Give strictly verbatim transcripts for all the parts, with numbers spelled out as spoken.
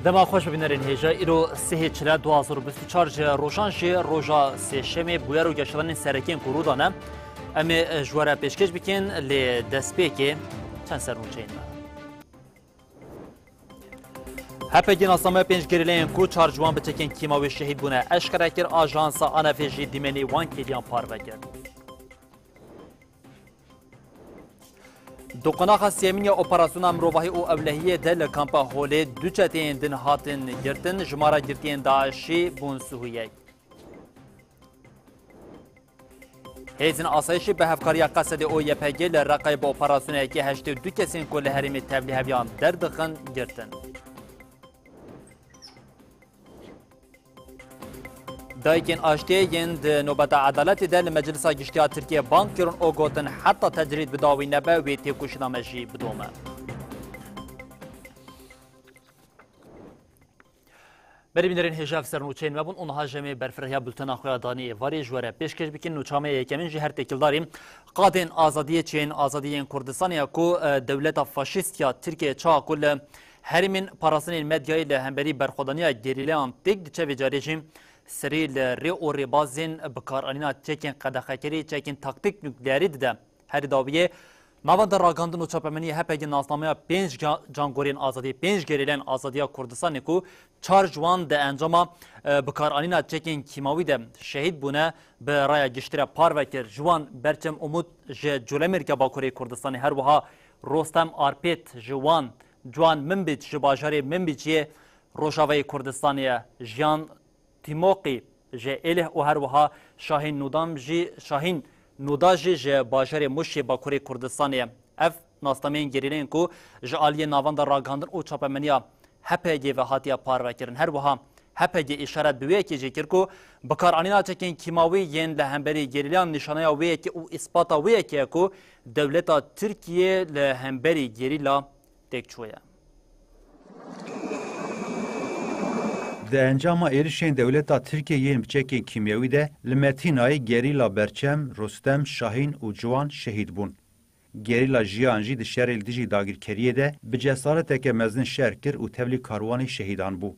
Dema xweş bibînerên hêja, îro sihê çile du hazar û bîst û çar ji rojan jî roja sêşemê bûyer û geşedanên serekên ku rû dane. Em ê ji we re pêşkêş bikin, lê destpêkê çend sernûçeyên me. H P G nasnameya pênc gerîleyên ku çar ciwan bi çekên kîmawî şehîd bûne eşkere kir, ajansa A N F jî dîmenî wan kêliyan parve kir. Di qonaxa sêyemîn ya operasyona mirovahî û ewlehiyê de li kampa Holê du çeteyên din hatin girtin, jimara girtiyên DAIŞî bûn sî û yek. Hêzên asayişî bi hevkariya Qesedê û Y P G li Reqayê bi operasyonekî heştê û du kesên ku li herêmê tevlî heviyan derdixin girtin. Dayikên Aştiyê yên di Nobeta Edaletê de li Meclisa Giştî ya Tirkiyê bang kirin û gotin, heta tecrîd bi dawî nebe, wê têkoşîna me jî bidome. Berî bînerên hêja, ev ser nûçeyên me bûn û niha jî em ê berfirehîya bultena xwe ya danî êvarî ji we re pêşkêş bikin. Nûça me ya yekemîn jî her têkildarî qadên azadiyê, çiyayên azadiyê yên Kurdistanê ye ku, e, dewleta faşîst ya Tirkiyeyê çawa ku li herêmên parastinên medyayê li hemberî berxwedaniya gerîlayan têk diçe, vê carê jî serî li rê û rêbazên bikaranîna çekên qedexekerî, çekên taktîk nukleerî dide. Herî dawiyê, Navenda Ragihandin û Çapemeniyê H P G nasnameya pênc ga-, cangorên azadiyê, pênc gerîlayên azadiya Kurdistanê ku çar ji wan di encama, e, bikaranîna çekên kîmawî de şehîd bûne, bi raya giştî re parve kir. Ji wan Berçem Umut ji Colemêrga Bakurê Kurdistanê, her wiha Rostem Arpêt ji wan, Ciwan Minbic ji bajarê Minbiciyê Rojavayê Kurdistanê ye, Jiyan Tîmoqî ji Êlih û her wiha Şahîn Nûdam jî, Şahîn Nûda jî ji bajarê Mûşê Bakurê Kurdistanê ye. Ev nasnameyên gerîleyên ku ji aliyê Navenda Ragihandin û Çapemeniya H P G ve hatiye parvekirin. Her wiha H P G îşaret bi wê yekê jî kir ku bikaranîna çekên kîmawî yên li hemberî gerîlayan nîşaneya wê yekê û îspata wê yekê ye ku dewleta Tirkiyê li hemberî gerîla têk çûye. Di encama êrişên dewleta Tirkiyê yên bi çekên kîmyewî de li Metînayê gerîla Berçem, Rostem, Şahîn û Ciwan şehîd bûn. Gerîla Jiyan jî di şerê li dijî dagirkeriyê de bi cesareteke mezin şer kir û tevlî karwanê şehîdan bû.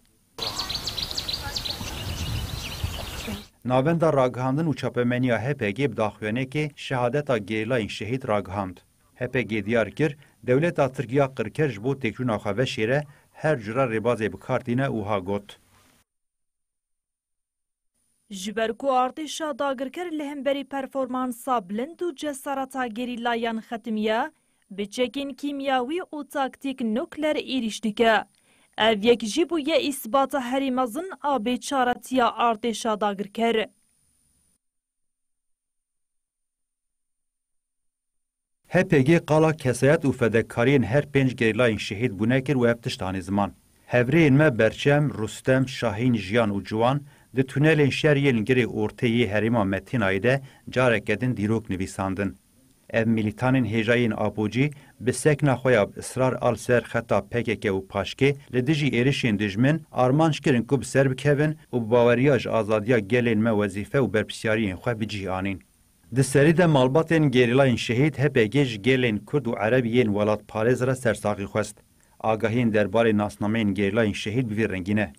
Navenda Ragihandin û Çapemeniya H P G bi daxuyaniyekê şehadeta gerîlayên şehîd ragihand. H P G diyar kir, dewleta Tirk ya qirker ji bo têkçûna xwe veşêre her cure rêbazê bi kar tîne û wiha got. Ji ber ku artêşa dagirker li hemberî performansa bilind û cesareta gerîlayan xetimiye, bi çekên kîmyawî û taktîk nukleer êrîş dike. Ev yek jî bûye îsbata herî mezin a bêçaretiya artêşa dagirker. H P G qala kesayet û fedekariyên her pênc gerîlayên şehîd bûne kir û ev tişt anî ziman. Hevrêyên me Berçem, Rustem, Şahîn, Jiyan û Ciwan di tunelên şer yên Girê Ortê yê herêma Metînayê de careke din dîrok nivîsandin. Ev milîtanên hêja yên Apocî bi sekna xwe ya bi israr a li ser xeta P K K û paşkê li dijî êrişên dijmin armanc kirin ku bi ser bikevin û bi baweriya ji azadiya gelên me wezîfe û berpirsiyariyên xwe bi cih anîn. Di serî de malbatên gerîlayên şehîd H P G ji gelên Kurd û Ereb yên welatparêz re sersaxî xwest. Agahiyên derbarê nasnameyên gerîlayên şehîd bi vî rengî ne.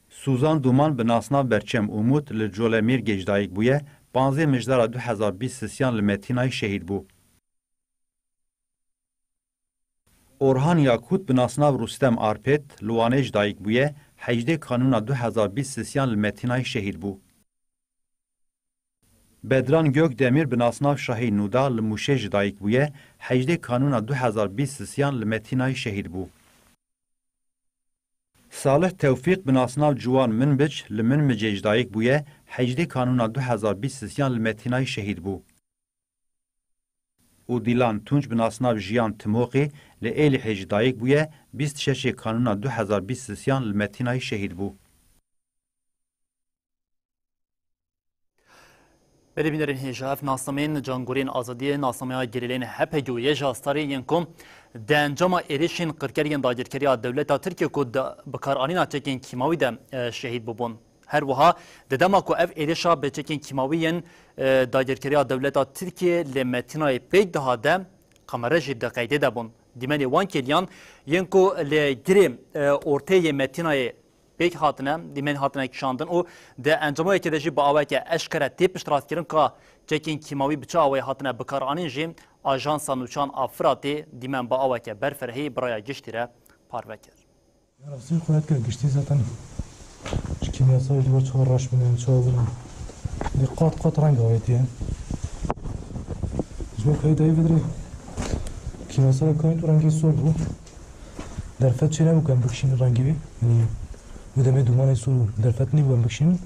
Suzan Duman bi nasnav Berçem Umut li Colemêrgê ji dayik bûye, panzdeh mijdara du hezar bîst sisiyan li Metînayê şehîd bû. Orhan Yakut bi nasnav Rustem Arpêt li Wanê ji dayik bûye, hejdê Kanûna du hezar bîst sisiyan li Metînayê şehîd bû. Bedran Gökdemir bi nasnav Şahî Nûda li Mûşê ji dayik bûye, hejdê Kanûna du hezar bîst sisiyan li Metînayê şehîd bû. Salih Tewfîq bi nasnav Ciwan Minbic li Minbicê ji dayik bûye, hejdê Kanûna du hezar bîst sisiyan li Metînayê şehîd bû. Û Dîlan Tunç bi nasnav Jiyan Timoqî li Êlihê ji dayik bûye, bîst û şeşê Kanûna du hezar bîst sisiyan li Metînayê şehîd bû. Belê bînerên hêja, ev nasnameyên cangoriyên azadiyê, nasnameya gerîleyên H P G û Y J A Starê yên ku di encama êrişên qirker yên dagirkeriya dewleta Tirkiyê ku di bikaranîna çekên kîmawî de, e, şehîd bûbûn. Her wiha di dema ku ev êrişa bi çekên kîmawî yên, e, dagirkeriya dewleta Tirkiyê li Metînayê pêk dihat de, kamera jî di qeydê de bûn. Dîmenê wan kêliyan yên ku li girê, e, ortê yê Metînayê pêk hatine, dîmen hatine kişandin û di encama yekê de jî bi aweke eşkere tê piştrast kirin ka çekên kîmawî bi çi awayî hatine bikaranîn jî Ajansa Nûçan a Firatê dîmen bi aweke berfirehî bi raya giştî re parve kir. Ya rastî xwe yeke giştî zaten ji kîmyasal ji bo çawa reş bûne, çawa bûne. Lê qat qat reng avêtiye. Ji bo peyda yê vê dirê kîmyasal kayîn û rengê sor bû. Derfet çênebû ku em bikişînin rengê wê. Yanî wê demê dûmanê sor bû. Derfet nîbû em bikişînin.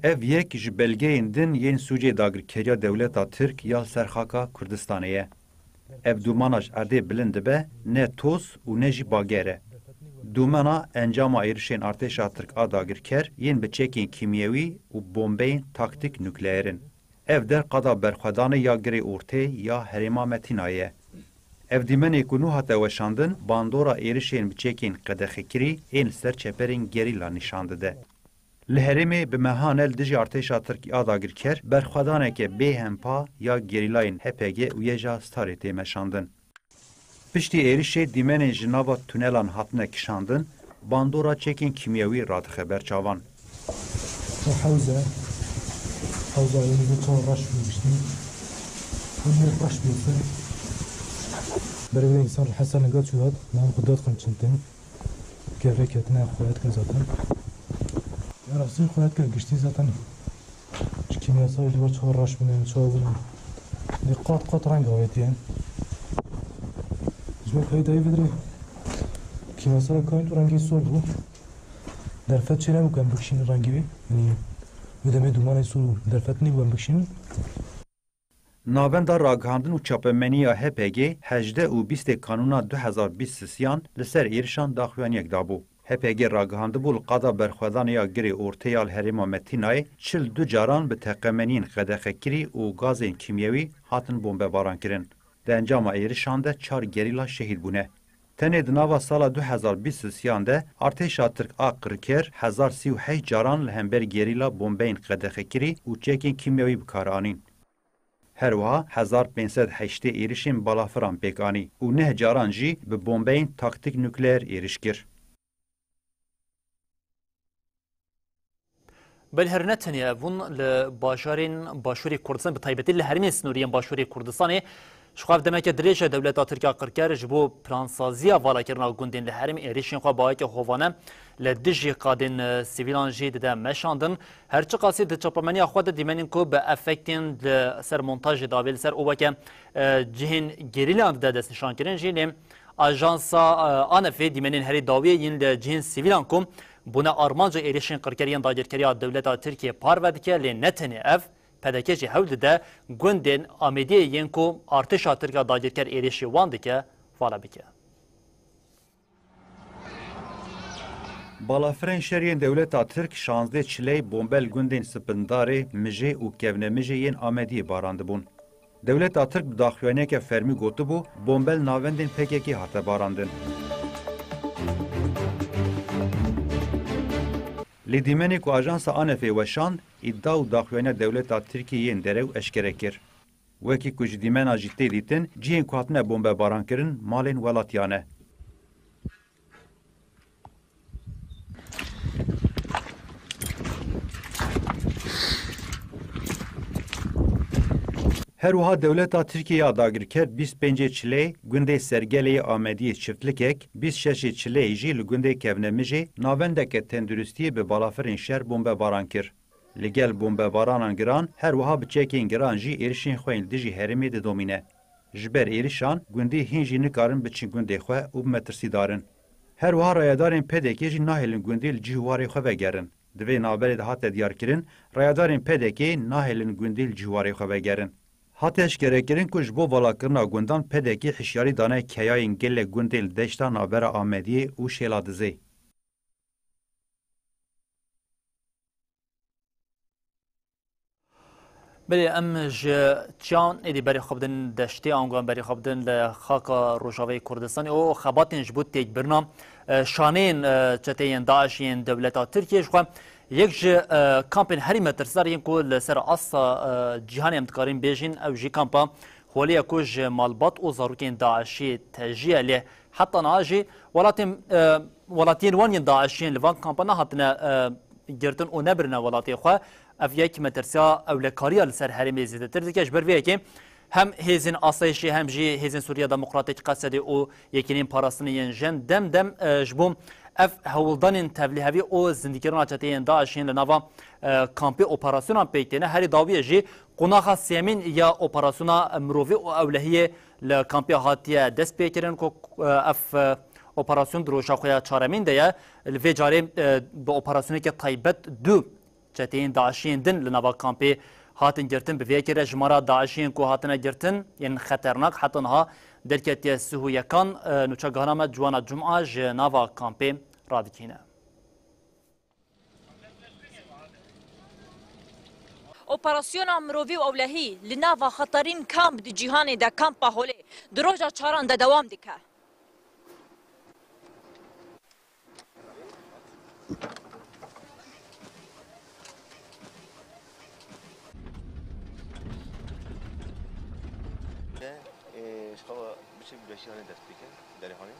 Ev yek ji belgeyên din yên sûcê dagirkeriya dewleta Tirk ya li ser xaka Kurdistanê ye. Ev dûmana ji erdê bilind dibe, ne toz û ne jî bager e. Dûmana encama êrişên artêşa Tirk a dagirker yên bi çekên kîmyewî û bombeyên taktîk nukleer in. Ev der qada berxwedanê ya Girê Ortê ya herêma Metînayê ye. Ev dîmenê ku nû hate weşandin, bandora êrişên bi çekên qedexekirî ên li ser çeperên gerîla nîşan dide. Li herêmê bi mehan e li dijî artêşa Tirk a dagirker berxwedaneke bêhempa ya gerîlayên H P G û YJA Starê tê meşandin. Piştî êrişê dîmenên ji nava tunelan hatine kişandin, bandora çekên kîmyewî radixe ber çavan. Hewze, hewza yê çawa reş bû giştî. Hûn yê reş bû ser. Berê wê însan rehet ser niga çû hat, nan xwe dat xin çintên. Gevrek ketine xweyat ke zaten. Ya rastî xweyat ke giştî zaten. Ji kîmyasal ji bo çawa reş bûne, çawa bûne. Lê qat qat reng avêtiye. Ji bo peyda yê vê dirê kîmyasal kayîn û rengê sor bû. Derfet çênebû ku em bikişînin rengê wê. Yanî wê demê dûmanê sor bû. Derfet nîbû em bikişînin. Navenda Ragihandin û Çapemeniya H P G hejdeh û bîstê Kanûna du hezar bîst sisiyan li ser êrişan daxuyaniyek dabû. H P G ragihandibû li qada berxwedanê ya Girê Ortê ya li herêma Metînayê çil du caran bi teqemeniyên qedexekirî û gazên kîmyewî hatin bombebaran kirin. Di encama êrişan de çar gerîla şehîd bûne. Tenê di nava sala du hezar bîst sisiyan de artêşa Tirk a qirker hezar sî û heşt caran li hember gerîla bombeyên qedexekirî û çekên kîmyewî bi kar anîn. Her wiha hezar pênc sed heştê êrişên balafiran pêk anî û neh caran jî bi bombeyên taktîk nukleer êriş kir. Belê her ne tenê ev bûn li bajarên Başûrê Kurdistan, bi taybetî li herêmên sînorî yên Başûrê Kurdistanê, ji xwe ev demeke dirêj e dewleta Tirk a qirker ji bo plansaziya valakirina gundên li herêmê êrişên xwe bi aweke hovane li dijî qadên, e, sivîlan jî dide meşandin. Her çiqasî di çapemeniya xwe de dîmenên ku bi efektên li ser montajê dawê li ser û weke, e, cihên gerîlan dide destnîşankirin jî, lê ajansa, e, Anefê dîmenên herî dawiyê yên li cihên sivîlan ku bûne armanca êrişên qirker yên dagirkeriya dewleta Tirkiyê parve dike, lê ne tenê ev, P D K jî hewl dide gundên Amêdiyê yên ku artêşa Tirk a dagirker êrişî wan dike, vala bike. Balafirên şer yên dewleta Tirk şazdeh çiley bombe li gundên Spindarê, Mijê û Kevnemijê yên Amediyê barandibûn. Dewleta Tirk bi daxuyaniyeke fermî gotibû, bombe li navendên P K K hate barandin. Lê dîmenê ku ajansa Anefê weşand, îdia û daxuyaniya dewleta Tirkiyê yên derew eşkere kir. Wekî ku ji dîmena jî tê dîtin, cihên ku hatine bombebarankirin malên welatiyan e. Her wiha dewleta Tirkiyê ya dagirker bîst pêncê çileyê gundê Sergelê yê Amediyê çiftlikek, bîst şeşê çileyê jî li gundê Kevnemijê navendeke tenduristiyê bi balafirên şer bombebaran kir. Li gel bombebaranan giran, her wiha bi çekên giran jî êrişên xwe yên li dijî herêmê didomîne. Ji ber êrişan, gundî hîn jî nikarin biçin gundê xwe û bi metirsîdar in. Her wiha rayedarên P D K jî nahêlin gundî li cih û warê xwe vegerin. Di vê navberê de hate diyarkirin, rayedarên P D K nahêlin gundî li cih û warê xwe vegerin. Hate eşkerekirin ku ji bo valakirina gundan P D K hişyarî dane keyayên gelek gundên li deşta navbera Amediyê û Şêladizê. Belê, em ji çiyan êdî berê xwe bidin deştê, ango em berê xwe bidin li xaka Rojavayê Kurdistanê û xebatên ji bo têkbirina, e, şaneyên, e, çeteyên DAIŞ yên dewleta Tirkiyê ji xwe yek ji, e, kampên herî metirsdar yên ku li ser asta, e, cîhanê em dikarin bêjin, ew jî kampa Holê ye ku ji malbat û zarokên DAIŞ'î tejiye, lê heta niha jî welatên, e, welatiyên wan yên DAIŞ'î yên li van kampa nehatine, e, girtin û nebirine welatê xwe. Ev yek metirsiya ewlekariya li ser herêmê zêdetir dike. Ji ber vê yekê hem hêzên asayişê hem jî hêzên Sûriya Demokratîk, Qesedê û yekînên parastinê yên jin dem dem, e, ji bo ev hewldanên tevlihevî û zindîkirina çeteyên DAIŞ'î yên li nava, e, kampê operasyona pêk têne. Herî dawiyê jî qonaxa sêyemîn ya operasyona mirovî û ewlehiyê li kampê hatiye destpêkirin ku, e, ev, e, operasyon di roja xwe ya çaremîn de ye. Li vê carê, e, bi operasyoneke taybet du çeteyên DAIŞ'î yên din li nava kampê hatin girtin. Bi vê yekê re jimara DAIŞ'î yên ku hatine girtin yên xeternak heta niha derketiye sih û yekan. E, nûçegihana me Ciwana Cuma ji nava kampê radikîne. Operasyona mirovî û ewlehî li nava xeterîn kamp di cîhanê de, kampa Holê, di roja çaran de dewam dike. Ê, ji xewa biçe bîreşî hanê dest pê ke, derê hanê.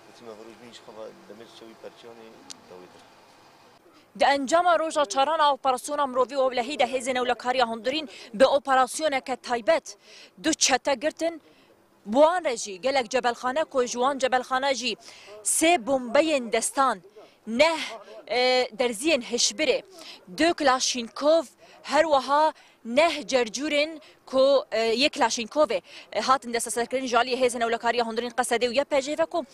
Û çima xwe rojbîn ji xewa demê çewî perçiyanê dawêtir. Di encama roja çaran a operasyona mirovî û ewlehî de hêzên ewlekariya hundirîn bi operasyoneke taybet du çete girtin. Bi wan re jî gelek cebelxane ku ji wan cebelxane jî sê bombeyên destan, neh, e, derziyên hişbirê, du Klaşînkov, her wiha neh cercûrên ku, e, yê Klaşînkovê, e, hatin desteserkirin ji aliyê hêzên ewlekariya hundirîn Qesedê û Y P G ve ku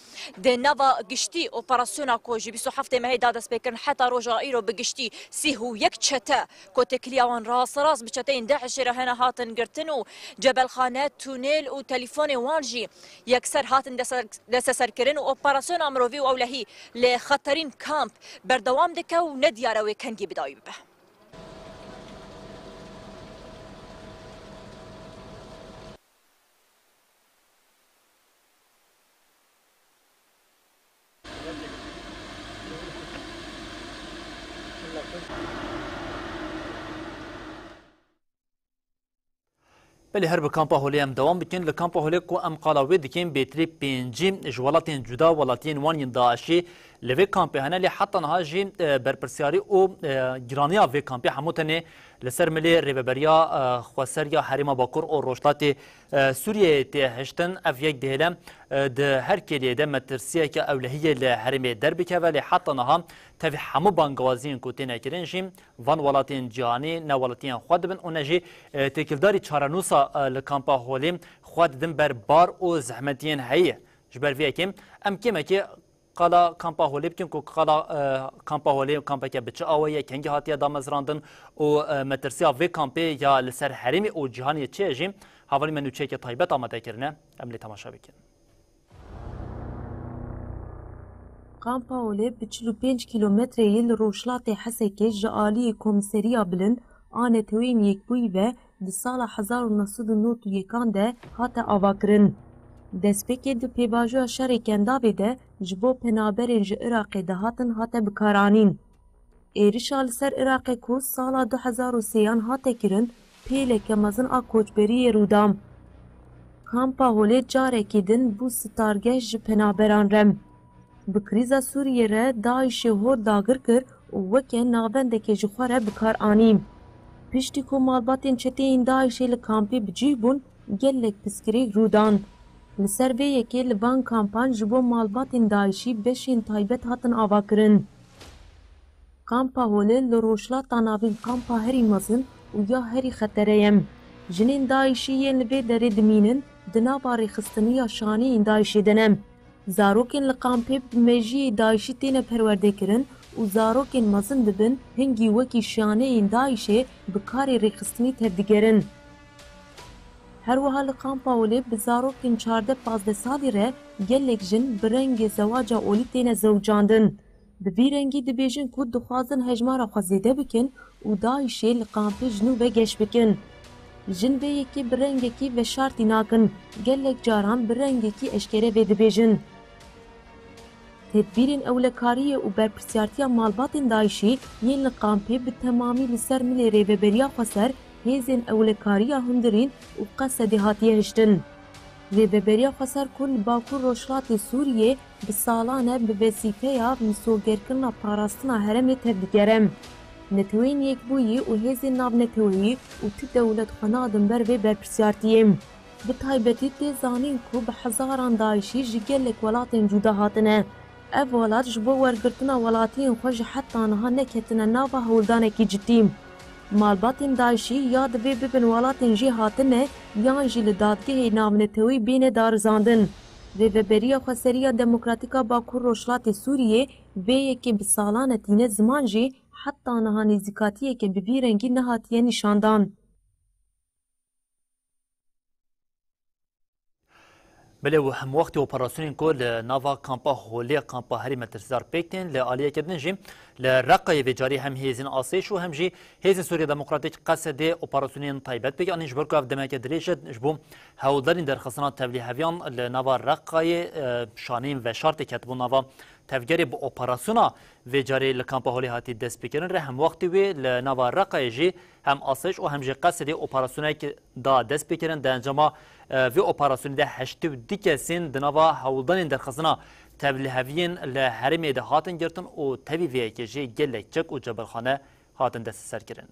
di nava giştî operasyona ku ji bîst û heftê mehê da destpêkirin heta roja îro bi giştî sîh û yek çete ku têkiliya wan rasterast bi çeteyên DAIŞ'ê re hene hatin girtin û cebelxane, tunêl û telîfonê wan jî yekser hatin deste-, desteserkirin û operasyona mirovî û ewlehî li xeterîn kamp berdewam dike û nediyar e wê kengî bi dawî bibe. Belê, her bi kampa Holê em dewam bikin. Li kampa Holê ku em qala wê dikin, bêtirî pêncî ji welatên cuda, welatiyên wan yên DAIŞ'î li vê kampê hene, lê heta niha jî, e, berpirsiyarî û, e, giraniya vê kampê hemû tenê li ser milê Rêveberiya, e, Xweser ya Herêma Bakur û Rojhilatê, e, Sûriyeyê tê hiştin. Ev yek dihêle, e, di her kêliyê de metirsiyeke ewlehiyê li herêmê derbikeve, lê heta niha tevî hemû bangewaziyên ku têne kirin jî van welatên cîhanî ne welatiyên xwe dibin û ne jî, e, têkildarî çarenûsa, e, li kampa Holê xwe didin ber bar û zehmetiyên heyî. Ji ber vê yekê em kêmekê qala kampa Holê bikin ku qala, e, kampa Holê kampeke bi çi awayî ye, kengî hatiye damezrandin û, e, metirsiya vê kampê ya li ser herêmê û cîhanê çi ye jî hevalî me nûçeyeke taybet amade kirine. Em lê temaşe bikin. Kampa Olê bi çil û pênc kîlometreyê li rojhilatê Hesekê ji aliyê Komîseriya Bilind a Neteweyên Yekbûyî ve di sala hezar û neh sed û nod û yekan de hate avakirin. Destpêkê di pêvajoya şerê Kendavê de ji bo penaberên ji Iraqê dihatin hate bikaranîn. Êrişa li ser Iraqê ku sala du hezar û sêyan hate kirin, pêleke mezin a koçberiyê rû da. Kampa Holê carekî din bû sitargeh ji penaberan re. Bi krîza Sûriyê re DAIŞê hor dagir kir û weke navendekê ji xwe re bi kar anî. Piştî ku malbatên çeteyên DAIŞê li kampê bi cih bûn, gelek pirsgirêk rû dan. Li ser vê yekê li van kampan ji bo malbatên DAIŞî beşên taybet hatin avakirin. Kampa Holê li Rojhilata Navîn kampa herî mezin û ya herî xetere ye. Jinên DAIŞî yên li vê derê dimînin di nava rêxistiniya şaneyên DAIŞê de ne. Zarokên li kampê bi mejiyê DAIŞî têne perwerdekirin û zarokên mezin dibin hingî wekî şaneyên DAIŞê bi karê rêxistinî tevdigerin. Her wiha li kampa Holê bi zarokên çardeh pazdeh salî re gelek jin bi rengê zewaca olî têne zewicandin. Bi vî rengî dibêjin ku dixwazin hejmara xwe zêde bikin û DAIŞê li kampê ji nû ve geş bikin. Jin vê yekê bi rengekî veşartî nakin, gelek caran bi rengekî eşkere vê dibêjin. Tedbîrên ewlekariyê û berpirsiyartiya malbatên DAIŞî yên li kampê bi temamî li ser milê Rêveberiya Xweser hêzên ewlekariya hundirîn û Qesedê hatiye hiştin. Rêveberiya Xweser ku li Bakur Rojhilatê Sûriyê bi salan e bi wesîteya misogerkirina parastina herêmê tevdigere. Neteweyên Yekbûyî û hêzên navneteweyî û ti dewlet xwe nadin ber vê berpirsiyartiyê. Bi taybetî tê zanîn ku bi hezaran DAIŞî ji gelek welatên cuda hatine. Ev welat ji bo wergirtina welatiyên xwe ji heta niha neketine nava hewldanekî cidî. Malbatên DAIŞî ya divê bibin welatên jêhatine yan jî li dadgehê navnetewî bêne darizandin. Rêveberiya Xweserî ya Demokratîk a Bakur Rojhilatê Sûriyê vê yekê bi salan e tîne ziman jî heta niha nêzîkatiyeke bi vî rengî nehatiye nîşandan. Belê û hemwextî operasyonên ku li nava kampa Holê, kampa herî metirsdar pêk tên, li aliyeke din jî li Reqayê vê carî hem hêzên asayîş û hem jî hêzên Sûriya Demokratîk Qesedê operasyonên taybet pêk anîn, ji ber ku ev demeke dirêj e ji bo hewldanên derxistina tevlîheviyan li nava Reqayê, e, şaneyên veşartê ketibûn nava tevgerê bi operasyona vê carê li kampa Holê hatî destpêkirin re hemwextî wê li nava Reqayê jî hem asayîş û hem jî Qesedê operasyonek da destpêkirin. Di encama, e, vê operasyonê de heştê û du kesên di nava hewldanên derxistina tevliheviyên li herêmê de hatin girtin û tevî vê yekê jî gelek çek û cebilxane hatin desteserkirin.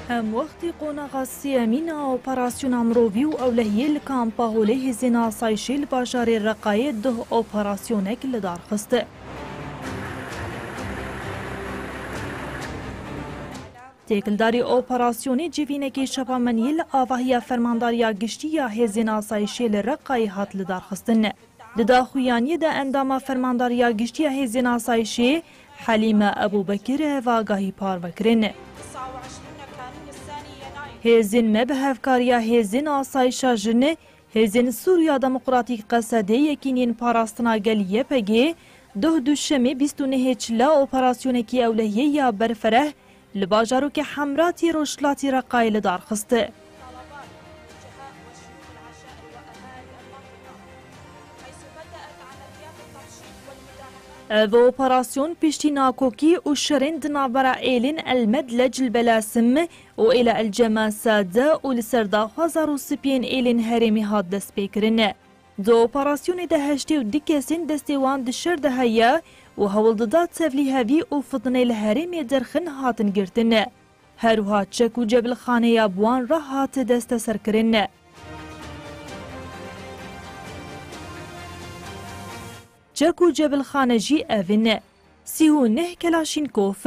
Hem wextî qonaxa sêyemîn a operasyona mirovî û ewlehiyê li kampa Holê hêzên asayişê li bajarê Reqayê duh operasyonek li dar xist. Têkildarî operasyonê civînekê şeva meniyê li avahiya Fermandariya Giştî ya Hêzên Asayişê li Reqayê hat lidarxistin. Di daxuyaniyê de endama Fermandariya Giştî ya Hêzên Asayişê Helîme Ebûbekir ev agahî parve kirin. Hêzên me bi hevkariya Hêzên Asayişa Jin, Hêzên Sûriya Demokratîk Qesedê, Yekîniyên Parastina Gel Y P G, duh Duşemê bîst û nehê Çila operasyonekî ewlehiyê ya berfereh li bajarokê Hemratî rojhilatî Reqayê li dar xist. Ev operasyon piştî nakokî û şerên di navbera êlên El Medlec li Belasim û êla El Cema Sade û li ser daxwaza rûspiyên êlên herêmê hat destpêkirin. Di operasyonê de heştê û du kesên destê wan di şer de heye û hewl dida tevlîhevî û fitinê li herêmê derxin hatin girtin. Her wiha çek û cebilxaneya bi wan re hat desteserkirin. Çek û cebilxane jî ev in: sî û neh Kelaşînkof,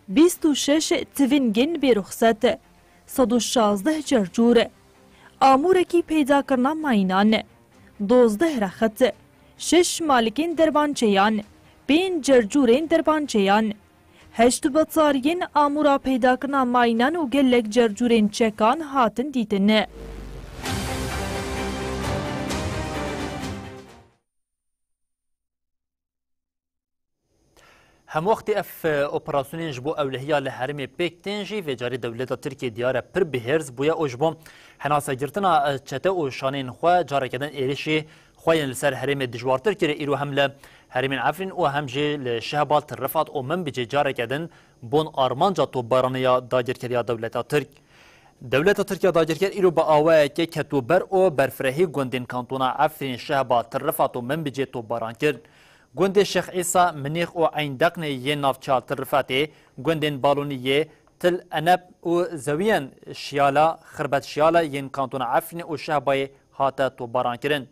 bîst û şeş tivingên bêruxset, sed û şazdeh cercûr, amûrekî peydakirina mayînan, dozdeh rexet, şeş malikên derbançeyan, pênc cercûrên derbançeyan, heşt betariyên amûra peydakirina mayînan û gelek cercûrên çekan hatin dîtin. Hemwextî ev, e, operasyonên ji bo ewlehiya li herêmê pêk tên jî, vê carî dewleta Tirkiyê diyar e pir bi hêrs bûye û ji bo henasegirtina, e, çete û şaneyên xwe careke din êrişî xwe yên li ser herêmê dijwartir kiriye. Îro hem li herêmên Efrîn û hem jî li Şehbal, Til Rifat û Minbicê careke din bûn armanca topbaranê ya dagirkeriya dewleta Tirk. Dewleta Tirk ya dagirker îro bi awayeke ketûber û berfirehî gundên kantona Efrîn, Şehba, Til Rifat û Minbicê topbaran kir. Gundê Şêx Îsa, Minîx û Eyn Deqnê yên navçeya Til Rifatê, gundên Baloniyê, Til Eneb û zewiyên Şiyala, Xirbet Şiyala yên kantona Efrînê û Şehbayê hate topbaran kirin.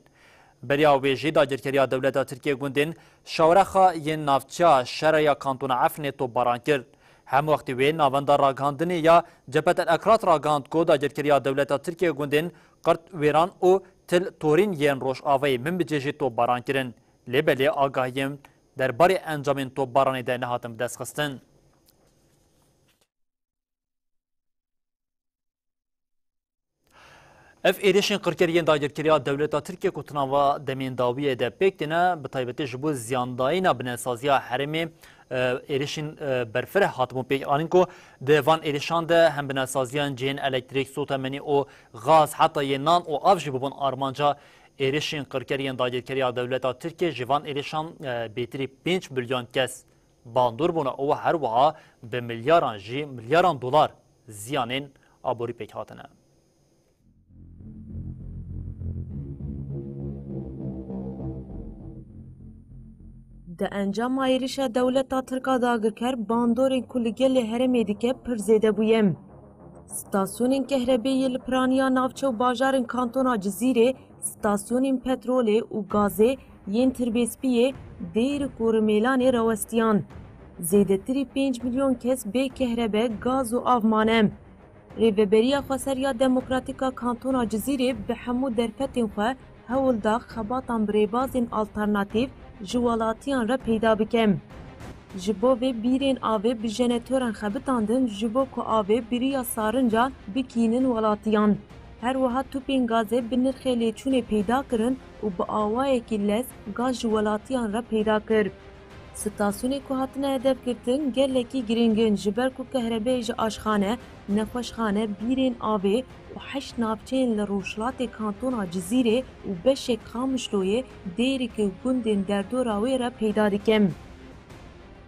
Beriya wê jî dagirkeriya dewleta Tirkiyê gundên Şawrexa yên navçeya Şere ya kantona Efrînê topbaran kir. Hemwextî wê navenda ragihandinê ya Cephet El Ekrat ragihand ku dagirkeriya dewleta Tirkiyê gundên Qirt Wêran û Til Torîn yên rojavayê Minbicê jî topbaran kirin. Lê belê agahiyên derbarê encamên topbaranê de nehatin bidestxistin. Ev êrişên qirker yên dagirkeriya dewleta Tirkiye ku di nava demên dawiyê de pêk têne, bi taybetî ji bo ziyandayîna binesaziya herêmê, e, êrişên, e, berfireh hatibûn pêk anîn ku di van êrişan de hem binesaziyan cihên elektrîk, sotemenî û gaz, heta yê nan û av jî bibûn armanca Êrişên qirker yên dagirkeriya dewleta Tirkiyê ji van êrişan, e, bêtirî pênc milyon kes bandor bûne û her wiha bi milyaran jî milyaran dolar ziyanên aborî pêk hatine. Di encama êrişa dewleta Tirk a dagirker bandorên ku li gelê herêmê dike pir zêde bûye. Stasyonên kehrebê yê li piraniya navçe û bajarên kantona Cizîrê, stasyonên petrolê û gazê yên Tirbêspiyê, Dêrik û Rimêlanê rawestiyan. Zêdetirî pênc milyon kes bê kehrebe, gaz û av mane. Rêveberiya Xweser ya Demokratîk a Kantona Cizîrê bi hemû derfetên xwe hewl da xebatan bi rêbazên alternatîf ji welatiyan re peyda bike. Ji bo vê bîrên avê bi jeneretorên xebitandin, ji bo ku avê bi riya sarincan bikînin welatiyan. Her wiha tûpên gazê bi nirxê lêçûnê peyda kirin û bi awayekî lez gaz ji welatiyan re peyda kir. Stasyonê ku hatine hedefgirtin gelekî girîng in, ji ber ku kehrebeyê ji aşxane, nexweşxane, bîrên avê û heşt navçeyên li rojhilatê kantona Cizîrê û beşek Qamişloyê, Dêrikê û gundên derdora wê re peyda dike.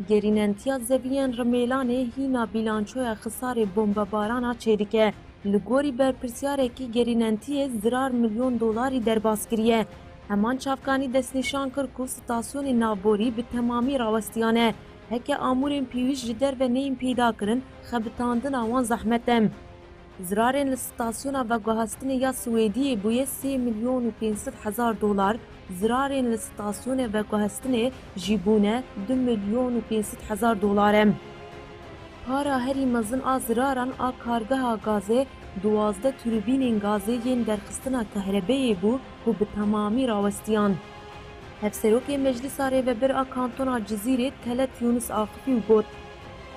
Gerînentiya zeviyên Rimêlanê hîna bîlançoya xisarê bombebarana çêdike. Li gorî berpirsiyarekî gerînentiyê zirar milyon dolarî derbas kiriye. Heman çavkanî destnîşan kir ku stasyonên navborî bi temamî rawestiyane. Heke amûrên pêwîst ji derve neyên peydakirin, xebitandina wan zehmet e. Zirarên li stasyona veguhestinê ya Swêdiyê bûye sê milyon û pênc sed hezar dolar, zirarên li stasyonê veguhestinê jî bûne du milyon û pênc sed hezar dolar e. Para herî mezin a ziraran a kargeha gazê duwazdeh turbînên gazê yên derxistina kehrebeyê bû ku bi temamî rawestiyan. Hevserokê Meclisa Rêvebir a Kantona Cizîrê Telet Yûnis axifî û got,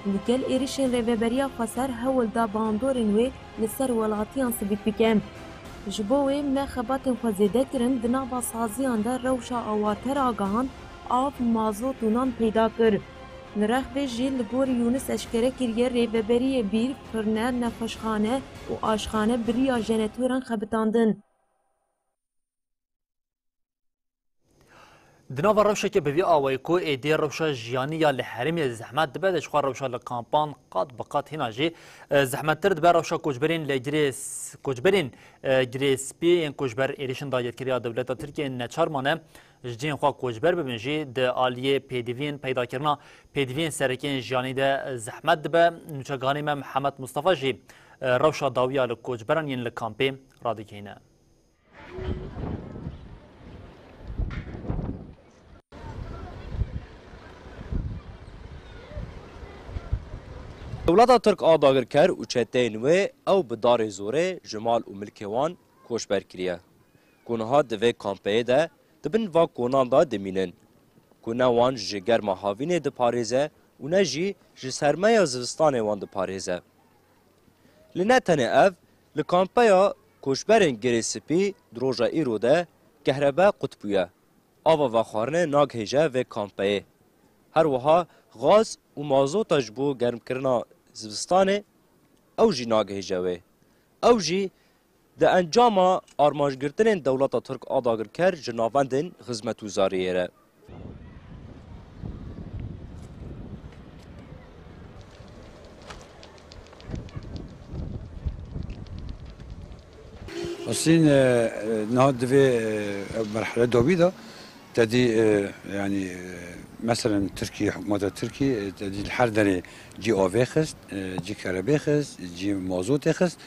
Li gel êrişên Rêveberiya Xweser hewl da bandorên wê li ser welatiyan sibît bike. Ji bo wê me xebatên xwe zêde kirin, di nava saziyan de rewşa awarte ragihand, av, mazot û nan peyda kir. Li rex vê jî li gor Yûnis eşkere kiriye rêveberiyê bîr, firne, nexweşxane û aşxane bi riya jeneratoran xebitandin. Di nava rewşeke bi vî awayî ku êdî rewşa jiyanî ya li herêmê zehmet dibe, de jixwe rewşa li kampan qat bi qat hîna jî, e, zehmettir dibe. Rewşa koçberên li girê s-, koçberên, e, girê spî yên ku ji ber êrişên dagirkeriya dewleta Tirkiyê neçar mane ji cihên xwe koçber bibin jî di aliyê pêdiviyên peydakirina pêdiviyên sereke yên jiyanî de zehmet dibe. Nûçeganê me Mihemed Mustafa jî, e, rewşa dawiya li koçberan yên li kampê radigihîne. Dewleta Tirk a dagirker û çeteyên wê ew bi darê zorê ji mal û milkê wan koçber kiriye, ku niha di vê kampeyê de di bin va konan de dimînin, ku ne wan ji germa havînê diparêze û ne jî ji sermeya zivistanê wan diparêze. Li ne tenê ev, li kampeya koçberên Girê Spî di roja îro de kehrebe qut bûye. Ava vexwarinê nagihêje vê kampeyê. Her wiha gaz û mazota ji bo germkirina zivistanê ew jî nagihêje wê. Ew jî di encama armancgirtinên dewleta Tirk a dagirker ji navendên xizmetguzariyê re. Aslîn, e, e, niha di vê, e, ev merhele dawî de te dî, e, yanî, e, meselen Tirkî, hikûmeta Tirkî, e, te dî li her derê cî avê xist, e, cî kerebê xist, cî mazotê xist.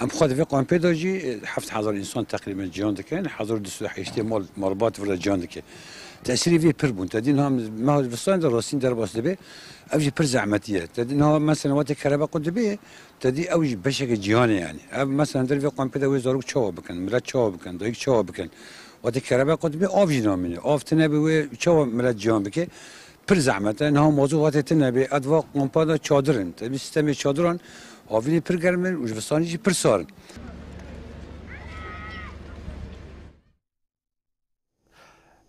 Em xwe di vê kampê de jî, e, heft hezar însan teqrîben ciyan dikin, hezar û du sed û heştê mal, malbat vir de ciyan dike. Tesîrê vê pir bûn. Te dî niha meha zivistanê de rastîn derbas dibe, ev jî pir zehmetî ye. Te dî niha mesela wextê kerebe qut dibe, te dî ew jî beşeke cîhanê yanî. Ev mesela der vê kampê de wê zarok çawa bikin, milet çawa bikin, dayik çawa bikin. Wextê kerebe qut dibe, av jî namîne. Av tune be wê çawa milet ciyan bike? Pir zehmet e. Niha mazot wextê tune be, ev va kampa de çadir in. Te dî sîstemê çadiran, havînê pir germ in û zivistanê jî pir sar in.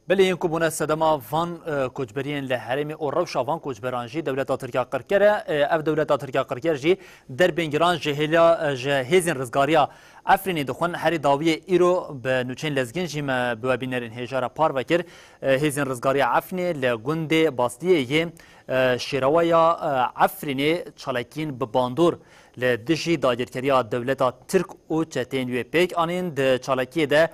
Belê yên ku bûne sedema van, e, koçberiyên li herêmê û rewşa van koçberan jî dewleta Tirk ya qirker e. E, ev dewleta Tirk ya qirker jî derbên giran ji hêla, e, ji hêzên rizgariya Efrînê dixwin. Herî dawiyê îro bi nûçeyên lezgîn jî me bi we bînerên hêja re parve kir. E, hêzên rizgariya Efrînê li gundê Basliyê yê, e, şêreweya, e, Efrînê çalakiyên bi bandor li dijî dagirkeriya dewleta Tirk û çeteyên wê pêk anîn. Di çalakiyê de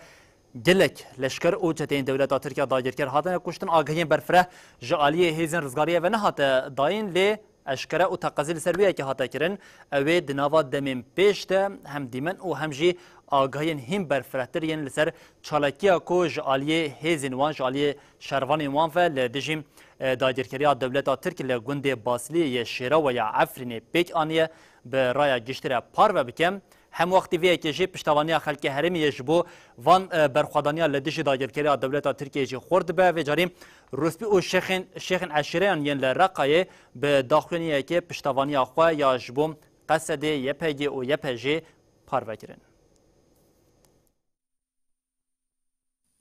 gelek leşker û çeteyên dewleta Tirk ya dagirker hatine kuştin. Agahiyên berfireh ji aliyê hêzên rizgariyê ve nehate dayîn, lê eşkere û teqezî li ser wê yekê hate kirin. Ew ê di nava demên pêş de hem dîmen û hem jî agahiyên hîn berfirehtir yên li ser çalakiya ku ji aliyê hêzên wan, ji aliyê şervanên wan ve li dijî, e, dagirkeriya dewleta Tirk li gundê Basliyê yê şêreweya Efrînê pêk aniye, bi raya giştî re parve bike. Hemwextî vê yekê jî piştevaniya xelkê herêmê yê ji bo van, e, berxwedaniya li dijî dagirkeriya dewleta Tirkiyê jî xurt dibe. Vê carî Rûspî û şêxên, şêxên eşîreyan yên li Reqayê bi daxuyaniyekê piştevaniya xwe ya ji bo Qesedê, Y P G û Y P J parve kirin.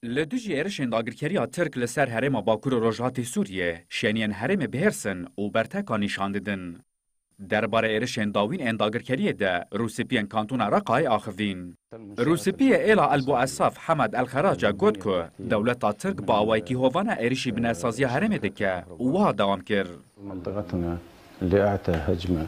Li dijî êrişên dagirkeriya Tirk li ser herêma Bakur û Rojhilatê Sûriyê, şêniyên herêmê bihêrs in û berteka nîşan didin. Derbarê êrişên dawîn ên dagirkeriyê de rûspiyên kantona Reqayê axivîn. Rûspiyê êla El Buesaf Hemed El Xerace got ku dewleta Tirk bi awayekî hovane êrişî bi nesaziya herêmê dike û wiha dewam kir. منطقتنا لأعتى هجمة،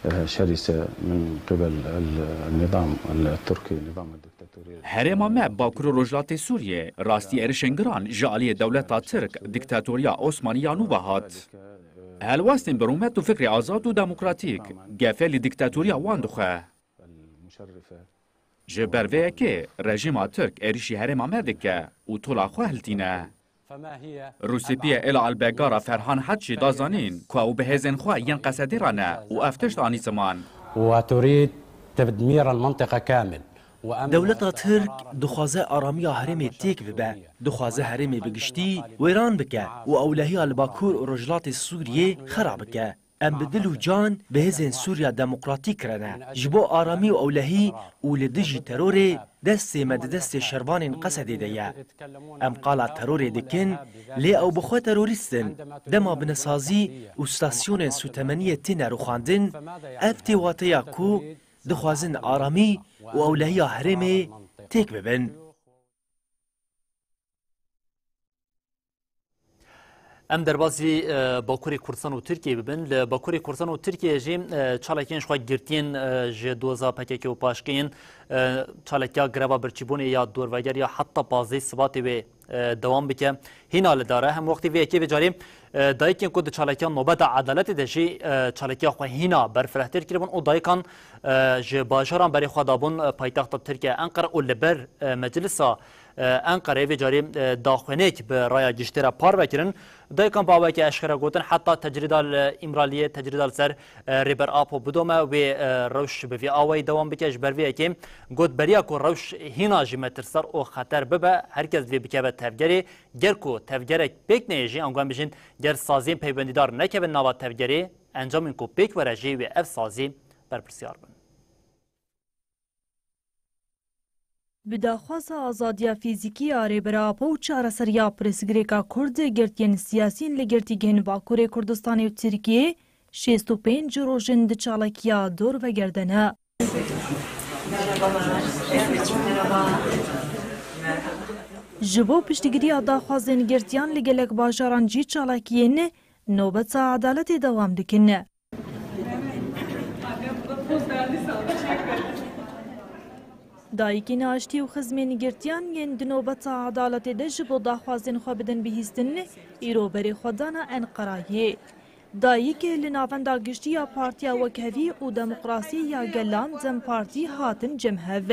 آه، شرسة من قبل ال-، النظام التركي، نظام الدكتاتورية. Herêma me Bakur û Rojhilatê Sûriyê rastî êrişên giran ji aliyê dewleta Tirk, diktatoriya Osmanî ya nû ve hat. Helwestên bi rûmet û fikrê azad û demokratîk, gefê li diktatoriya wan dixwe. Ji ber vê yekê rejîma Tirk êrişî herêma me dike û tola xwe hiltîne. Rûspiyê Ela Elbegara Ferhan Hed jî da zanîn ku ew bi hêzên xwe yên Qesedê re ne û ev tişt anî ziman. وتريد تدمير المنطقة كامل. Dewleta Tirk dixwaze aramiya herêmê têk bibe, dixwaze herêmê bi giştî wêran bike û ewlehiya li Bakur û Rojhilatê Sûriyê xera bike. Em bi dil û can bi hêzên Sûriya Demokratîk re ne. Ji bo aramî û ewlehî û li dijî terorê destê me di destê şervanên Qesedê de ye. Em qala terorê dikin, lê ew bi xwe terorîst in. Dema binesazî û stasyonên sûtemeniyê têne rûxandin, ev tê wateya ku dixwazin aramî û ewlehiya herêmê têk bibin. Em derbasî, e, Bakurê Kurdistan û Tirkiyê bibin. Li Bakurê Kurdistan û Tirkiyê jî, e, çalakiyên ji xwe girtiyên, e, ji doza P K K û paşkeyên, e, çalakiya greva birçîbûnê ya dorveger ya heta pazdehê Sibatê wê, e, dewam bike. Hîna li dar e. Hemwextî vê yekê vê carî, e, dayikên ku di çalakiya Nobeta Edaletê de jî, e, çalakiya xwe hîna berfirehtir kiribûn û dayikan, e, ji bajaran berê xwe dabûn, e, paytexta Tirkiye Enqere û li ber, e, Meclisa e, Enqereyê vê carî, e, daxuyaniyek bi raya giştî re parve kirin. Dayikan bi awayekî eşkere gotin, heta tecrîda li Îmraliyê, tecrîda li ser, e, Rêber Apo bidome, wê, e, rewş bi vî awayî dewam bike. Ji ber vê yekê got, beriya ku rewş hîna jî metirser û xeter bibe, her kes divê bikeve tevgerê. Ger ku tevgerek pêk neyê jî, ango em bijîn, ger saziyên peywendîdar nekevin nava tevgerê, encamên ku pêk were jî wê ev sazî berpirsiyar bin. Bi daxwaza azadiya fîzîkî ya Rêber Apo û çareseriya pirsgirêka Kurd, girtiyên siyasî yên li girtîgehên Bakurê Kurdistanê û Tirkiyê şêst û pênc roj in di çalakiya dor vegerde ne. Ji bo piştgiriya daxwazên girtiyan li gelek bajaran jî çalakiyên Nobeta Edaletê dewam dikin. Dayikên aştî û xizmên girtiyan yên di Nobeta Edaletê de ji bo daxwazên xwe bidin bihîstin, îro berê xwe dana Enqerayê. Dayik li navenda giştî ya Partiya Wekhevî û Demokrasiyê ya Gelan, DEM Partî, hatin cem hev.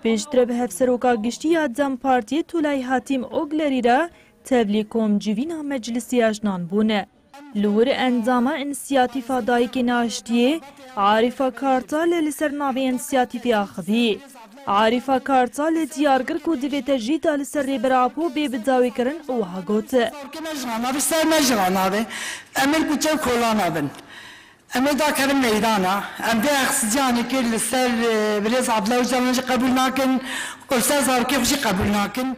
Pêştre bi hevseroka giştî ya DEM Partiyê Tulay Hatîm Oglerî re tevlî kom civîna Meclisê ya Jinan bûne. Li wir endama Însiyatîfa Dayikên Aştiyê, Arîfa Kartal li ser navê însiyatîfê axivî. Arîfa Kartal diyar kir ku divê tecrîda li ser Rêber Apo bê bidawîkirin û wiha got. Sarkê me jina navê, ser me jina navê. Em ê li kuçe û kolana bin. Em ê dakevin meydana. Em vê heqsizîyanê kir li ser, e, birêz Abdullah Ocalan jî qebûl nakin û li ser zarokê xwe jî qebûl nakin.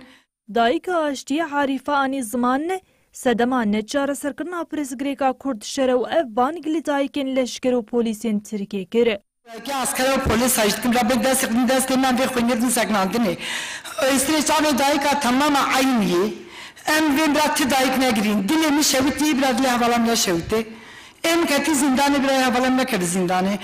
Dayika Aştiyê Arîfe anî ziman, sedema neçareserkirina pirsgirêka Kurd şer e û ev bang li dayikên leşker û polîsên Tirkiyê kir. Ke asker û polîs hejdikin ra bên destê xwin destê me vê xwînê din seknandinê. Êstirê çavê dayika temama eynî yê. Em vê bira ti dayik negirîn. Dilê min şewitî bira dilê hevala min neşewitê. Êm ketî zîndanê bira hevala min nekevî zîndanê.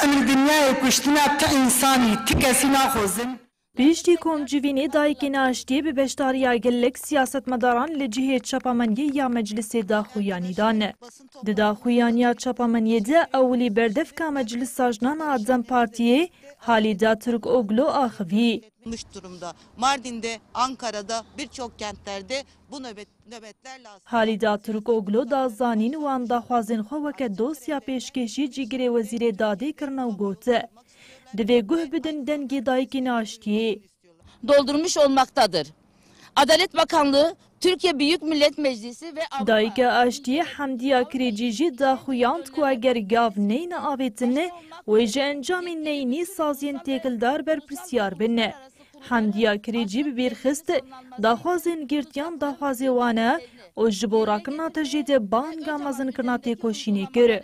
Em li dinyayê kuştina ti însanî, ti kesî naxwazin. Piştî komcivînê dayikên aştiyê bi beşdariya gelek siyasetmedaran li cihê çapemeniyê ya Meclisê daxuyanî dan. Di daxuyaniya çapemeniyê de ewilî berdevka Meclisa Jinan a DEM Partiyê Halîda Turkoglu axivî. Durumda. Mardin'de, Ankara'da, birçok kentlerde bu nöbet, nöbetlerle aslında Halîda Turkoglu da zanîn wan daxwazên xwe weke dosya pêşkêşî cîgirê Wezîrê Dadê kirine û got, divê guh bidin dengê dayikên aştiyê. Doldurmuş olmaktadır. Adalet Bakanlığı, Türkiye Büyük Millet Meclisi ve Avrupa Dayika Aştiyê Hemdiya Kirêcî jî daxuyand ku eger gav neyne avêtin, wê ji encamên neyînî saziyên têkildar berpirsiyar bin. Hemdiya Kirêcî bi bîr xist, daxwazên girtiyan daxwazê wan e û ji bo rakirina tejrîdê banga mezinkirina têkoşînê kir.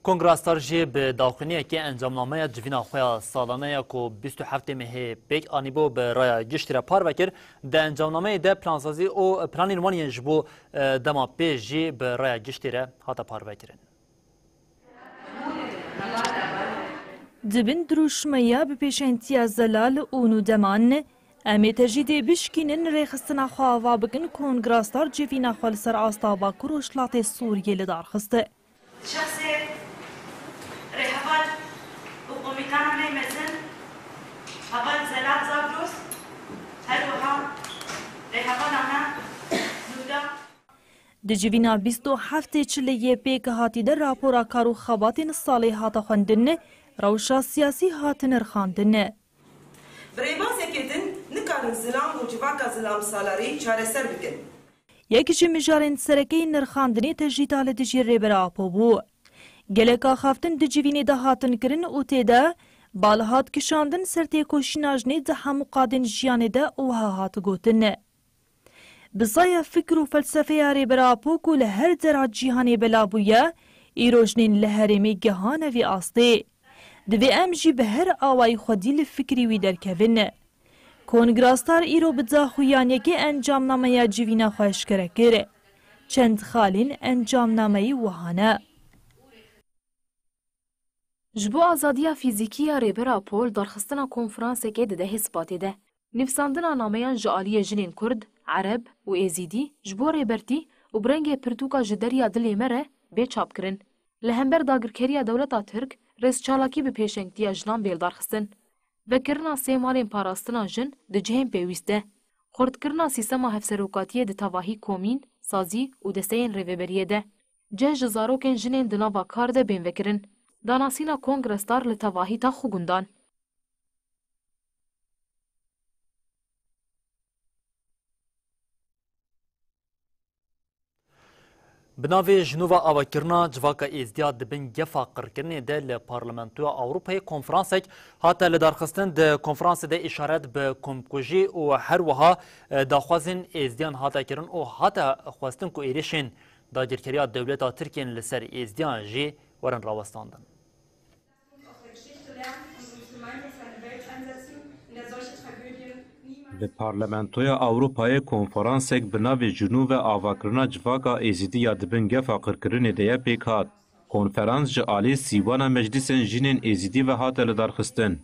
Kongra Star jî bi daxuyaniyekê encamnameya civîna xwe ya salane ya ku bîst û heftê mehê pêk anîbû bi raya giştî re parve kir. Di encamnameyê de plansazî û planên wan yên ji bo, e, dema pê jî bi raya giştî re hate parvekirin. Di bin dirûşmeya bi pêşengtiya Zelal û Nûdeman, em ê tejrîdê bişkînin, rêxistina xwe ava bikin, Kongra Star civîna xwe li ser asta Bakur Rojhilatê Sûriyê li dar xist. Şexsê rêheval û komîtana me mezin, heval Zelal Zagros, her wiha rêhevala me Nûda. Di civîna bîst û heftê çilê yê pêkhatî de rapora kar û xebatên salê hate xwendin, rewşa siyasî hate nirxandin. Bi rêbazekê din nikarin zilam û civaka zilamsalarî çareser bikin. Yek ji mijarên sereke yên nirxandinê tecrîda li dijî Rêber Apo bû. Gelek axaftin di civînê de hatin kirin û tê de bal hat kişandin ser têkoşîna jinê di hemû qadên jiyanê de û wiha hat gotin. Bi saya fikr û felsefeya Rêber Apo ku li her dera cîhanê bela bûye, îro jinên li herêmê gihane vî astê. Divê em jî bi her awayî xwedî li fikrî wî derkevin. Kongra Star îro bi daxuyaniyekê encamnameya civîna xwe eşkere kir. Çend xalên encamnameyî wiha ne. Ji bo azadiya fîzîkî ya Rêber Apo li darxistina konferansekê di dehê Sibatê de nivîsandina nameyan ji aliyê jinên Kurd, Ereb û Êzîdî ji bo Rêbertî û bi rengê pirtûka Ji Derya Dilê Me Re bê çapkirin. Li hember dagirkeriya dewleta Tirk, rêzçalakî bi pêşengtiya jinan bê lidarxistin. Vekirina sê malên parastina jin di cihên pêwîst de. Xurtkirina sîstema hevserokatiyê di tevahî komîn, sazî û desteyên rêveberiyê de. Ceh ji zarokên jinên di nava kar de bên vekirin. Danasîna Kongre Star li tevahî tax û gundan. Bi navê Jinûva Avakirina Civaka Êzdiya di bin gefa qirkirinê de li Parlamentoya Ewropayê konferansek hate lidarxistin. Di konferansê de îşaret bi komkujî û her wiha, e, daxwazên Êzdiyan hate kirin û hate xwestin ku êrişên dagirkeriya dewleta Tirkiyê li ser Êzdiyan jî werin rawestandin. Li Parlamentoya Ewropayê konferansek bi navê Jinûve Avakirina Civaka Êzidî ya di bin gefa qirkirinê de ye pêk hat. Konferans ji alî sîwana Meclîsên Jinên Êzidî ve hate lidarxistin.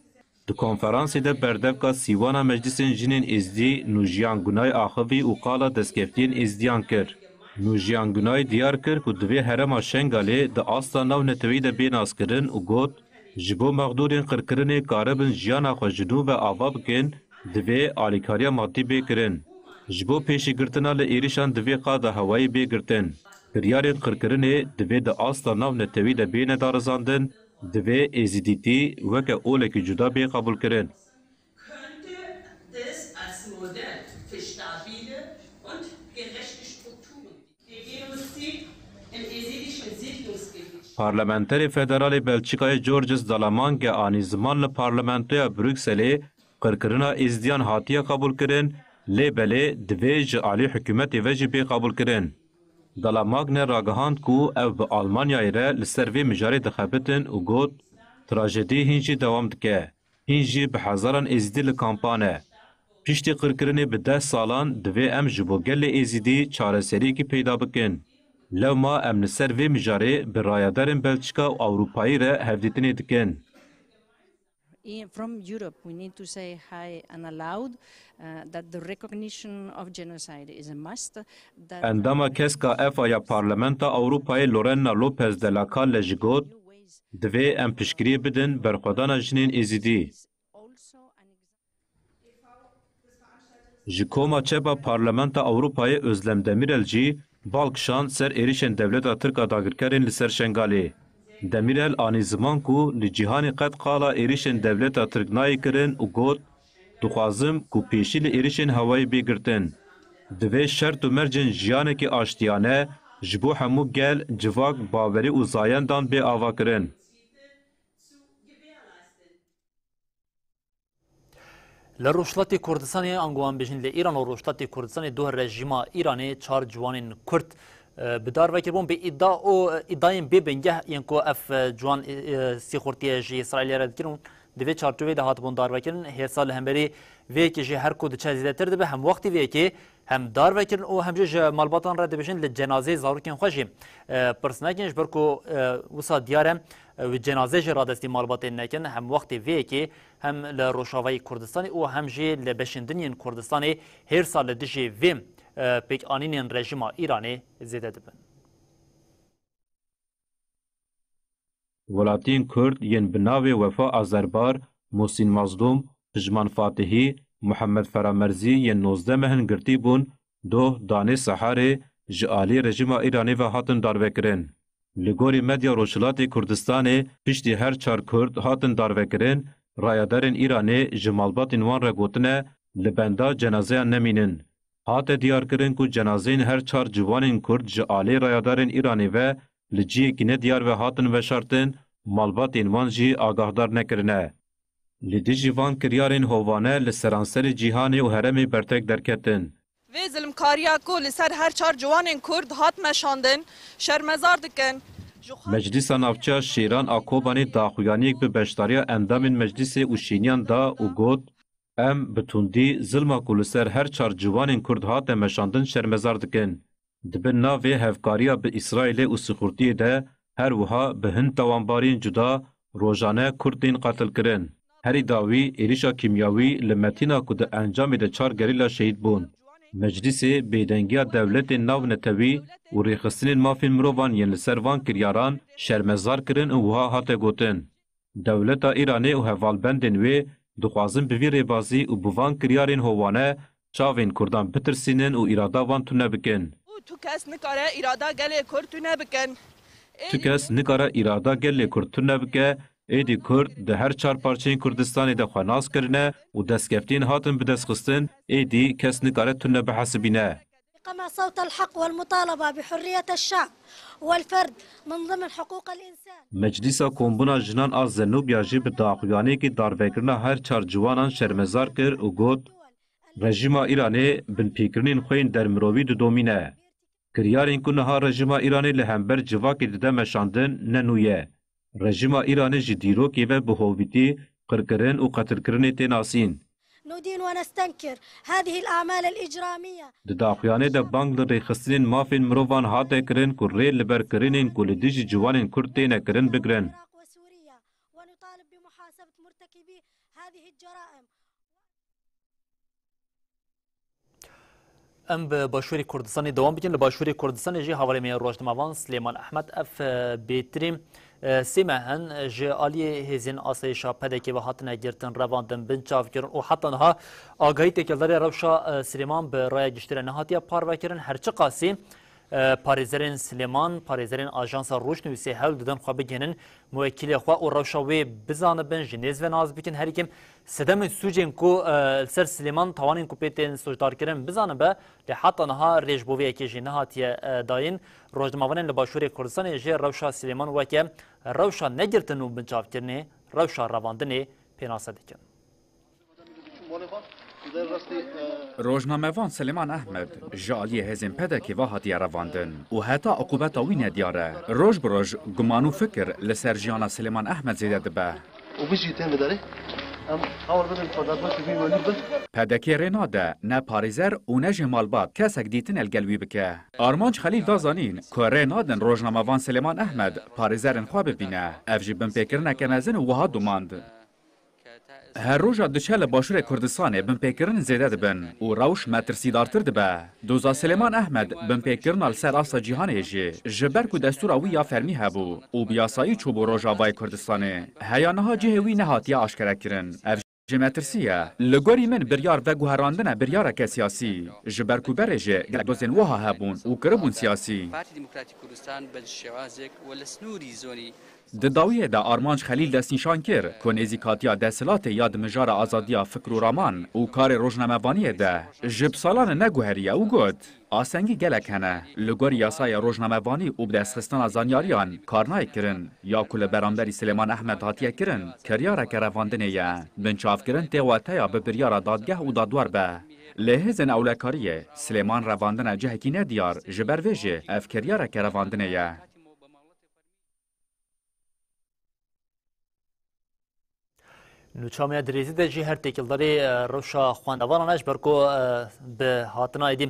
Di konferansê de berdevka sîwana Meclîsên Jinên Êzidî Nûjiyan Gunay axivî û qala destkeftiyên Êzidiyan kir. Nûjiyan Gunay diyar kir ku divê herêma Şengalê di asta navneteweyî de bê naskirin û got, ji bo mexdûrên qirkirinê karibin jiyana xwe ji nû ve ava bikin, divê alîkariya madî bê kirin. Ji bo pêşîgirtina li êrişan divê qada hewayî bê girtin. Biryarên qirkirinê divê di asta navnetewî de bêne darizandin, divê êzidîtî weke olekî cuda bê qebûlkirin. Könnte das als Modell für stabile und gerechte Strukturen. Der Genozid im esidischen Siedlungsgebiet. Parlamenterê Federalê Belçîkayê Georges Dalamange anî ziman li Parlamentoya Brukselê qirkirina Êzidiyan hatiye qebûlkirin, lê belê divê ji alî hikûmetê ve jî bê qebûlkirin. Dalamange ragihand ku ew bi Almanyayê re li ser vê mijarê dixebitin û got, Trajedî hîn jî dewam dike. Hîn jî bi hezaran Êzidî li kampan e. Piştî qirkirinê bi deh salan divê em ji bo gelê Êzidî çareseriyekî peyda bikin. Lewma em li ser vê mijarê bi rayedarên Belçika û Ewropayî re hevdîtinê dikin. In, from Europe, we need to say high and aloud, uh, that the recognition of genocide is a must, that Endama KESKA-EFA ya Parlamenta Ewropayê Lorena Lopez de la Calle jî got, Divê em piştgiriyê bidin berxwedana jinên Êzidî. Ji koma çepa Parlamenta Ewropayê Özlem Demirel jî bal kişand ser êrişên dewleta Tirk a dagirkerên li ser Şengalê. Demirel anî ziman ku li cîhanê qet qala êrişên dewleta Tirk nayê kirin û got, Dixwazim ku pêşî li êrişên hewayî bê girtin. Divê şert û mercên jiyanekî aştiyane ji bo hemû gel, civak, bawerî û zayendan bê avakirin. Li Rojhilatê Kurdistanê, ango em bêjin li Îran û Rojhilatê Kurdistanê, doh rejîma Îranê çar ciwanên Kurd, e, bi dar vekiribûn. Bi îda û, e, îdayên bê bingeh yên ku ev, e, ciwan, e, e, sîxurtiye ji Îsraîlê re dikirin, di vê çarçoveyê de hatibûn darvekirin. Hêrsa li hemberî vê yekê jî her ku diçe zêdetir dibe, hem wextî vê yekê hem darvekirin û hem jî ji malbatan re dibêjin li cenazeyê zarokên xwe jî, e, pirs nekin, ji ber ku, e, wisa diyar e, e, wî cenazeyê jî radestî malbatên nekin, hem wextê vê yekê hem li Rojavayê Kurdistanê û hem jî li beşên din yên Kurdistanê hêrsa li dijî vê, e, pêkanînên rejîma Îranê zêde dibin. Welatiyên Kurd yên bi navê Wefa Azerbar, Musîn Mazlûm, Pijman Fatihî, Muhammed Feramerzî yên nozdeh mehin girtî bûn, doh danê Seharê ji alî rejîma Îranê ve hatin darvekirin. Li gorî medya Rojhilatê Kurdistanê, piştî her çar Kurd hatin darvekirin, rayedarên Îranê ji malbatên wan re gotine, li benda cenazeyan nemînin. Hate diyarkirin ku cenazeyên her çar ciwanên Kurd ji alî rayedarên Îranê ve li cihekî nediyar ve hatin veşartin, malbatên wan jî agahdar nekirine. Li dijî van kiryarên hovane li seranserê cîhanê û herêmê bertek derketin. Vê zilmkariya ku li ser her çar ciwanên Kurd hat meşandin, şermezar dikin. Ji xwe Meclisa Navçeya Şêran a Kobanê daxuyaniyek bi beşdariya endamên meclîsê û şêniyan da û got, Em bi tundî zilma ku li ser her çar ciwanên Kurd hate meşandin şermezar dikin. Di bin navê hevkariya bi Îsraîlê û sixurtiyê de her wiha bi hin tawanbariyên cuda rojane Kurd tên qetilkirin. Herî dawî êrişa kîmyawî li Metîna ku di encamê de çar gerîla şehîd bûn. Meclîsê bêdengiya dewletên navnetewî û rêxistinên mafên mirovan yên li ser van kiryaran şermezar kirin û wiha hate gotin, Dewleta Îranê û hevalbendên wê dixwazin bi vî rêbazî û bi van kiryarên howane çavên Kurdan bitirsînin û îrada wan tune bikin. Tu kes nikare îrada gelê Kurd tune bikin. Tu kes nikare îrada gelê Kurd tune bike, êdî Kurd di her çar parçeyên Kurdistanê de xwe nas kirine û destkeftiyên hatin bidestxistin, êdî kes nikare tune bihesibîne. قمع صوت الحق والمطالبة بحرية الشعب والفرد من ضمن حقوق الإنسان. Meclîsa Kombûna Jinan a Zenûbya jî bi daxuyaniyekî darvekirina her çar ciwanan şermezar kir û got, Rejîma Îranê binpêkirinên xwe yên dermirovî didomîne. Kiryarên ku niha rejîma Îranê li hember civakê dide meşandin ne nû ye. Rejîma Îranê ji dîrokê ve bi hovîtî qirkirin û qetilkirinê tê nasîn. ندين ونستنكر هذه الأعمال الإجرامية. Di daxuyanê de bang li rêxistinên mafên mirovan hate kirin ku rê li ber kirinên ku li dijî ciwanên Kurd têne kirin bigirin. العراق وسوريا ونطالب بمحاسبة مرتكبي هذه الجرائم. Em bi Başûrê Kurdistanê dewam bikin. Li Başûrê Kurdistanê jî hevalê me rojnamevan Silêman Ehmed ev, e, bêtirî, e, sê meh in ji aliyê hêzên asayîşa P D K ve hatine girtin, revandin, binçavkirin û heta niha agahî têkildarî rewşa, e, Silêman bi raya giştî re nehatiye parvekirin. Her çiqasî E, parêzerên Silêman, parêzerên Ajansa Rojnivîsê hewl didin xwe bigihînin muwekîlê xwe û rewşa wê bizanibin, ji nêz ve nas bikin. Herî kêm sedemên sûcên ku, e, li ser Silêman tawanên ku pê tên sûcdarkirin bizanibe, lê heta niha rê ji bo vê yekê jî nehatiye, e, dayîn. Rojnamevanên li Başûrê Kurdistanê jî rewşa Silêman weke rewşa negirtin û binçavkirinê, rewşa revandinê pênase dikin. Rojnamevan Silêman Ehmed ji aliyê hêzên P D K'ê ve hatiye revandin û heta uqûbeta wî nediyar e. Roj bi roj guman û fikir li ser jiyana Silêman Ehmed zêde dibe. Û bijî tên bidarê. Em hewl bidin xwe dadwekî vî welî bin. P D K rê nade ne parêzer û ne jî malbat kesek dîtine li gel wî bike. Armanc Xelîl da zanîn ku rê nadin rojnamevan Silêman Ehmed parêzerên xwe bibîne. Ev jî binpêkirineke mezin û wiha domand. Her roja diçe li Başûrê Kurdistanê binpêkirin zêde dibin û rewş metirsîdartir dibe. Doza Silêman Ehmed binpêkirina li ser asta cîhanê jî ji ber ku destûra wî ya fermî hebû û bi yasayî çûbû Rojavayê Kurdistanê, heya niha cihê wî nehatiye aşkerekirin. Ev jî metirsî ye. Li gorî min biryar veguherandine biryareke siyasî. Ji ber ku berê jî gelek dozên wiha hebûn û kiribûn siyasî. Partî Demokratîk Kurdistan bi şêwazek û li sînorî zonî Di dawiyê de Armanc Xelîl destnîşan kir ku nêzîkatiya desthilatê ya di mijara azadiya fikr û raman û karê rojnamevaniyê de ji bi salan e neguheriye û got, astengî gelek hene. Li gorî yasayê rojnamevanî û bi destxistina zanyariyan kar nayê kirin. Ya ku li beramberî Silêman Ehmed hatiye kirin, kiryareke revandinê ye. Binçavkirin tê weteya bi biryara dadgeh û dadwer be. Lê hêzên ewlekariyê Silêman revandine cihekî nediyar, ji ber vê jî ev kiryareke revandinê ye. Nûça me ya dirêzî de jî her têkildarî, e, rewşa xwendevanan e, ji ber ku, e, bi hatina êdî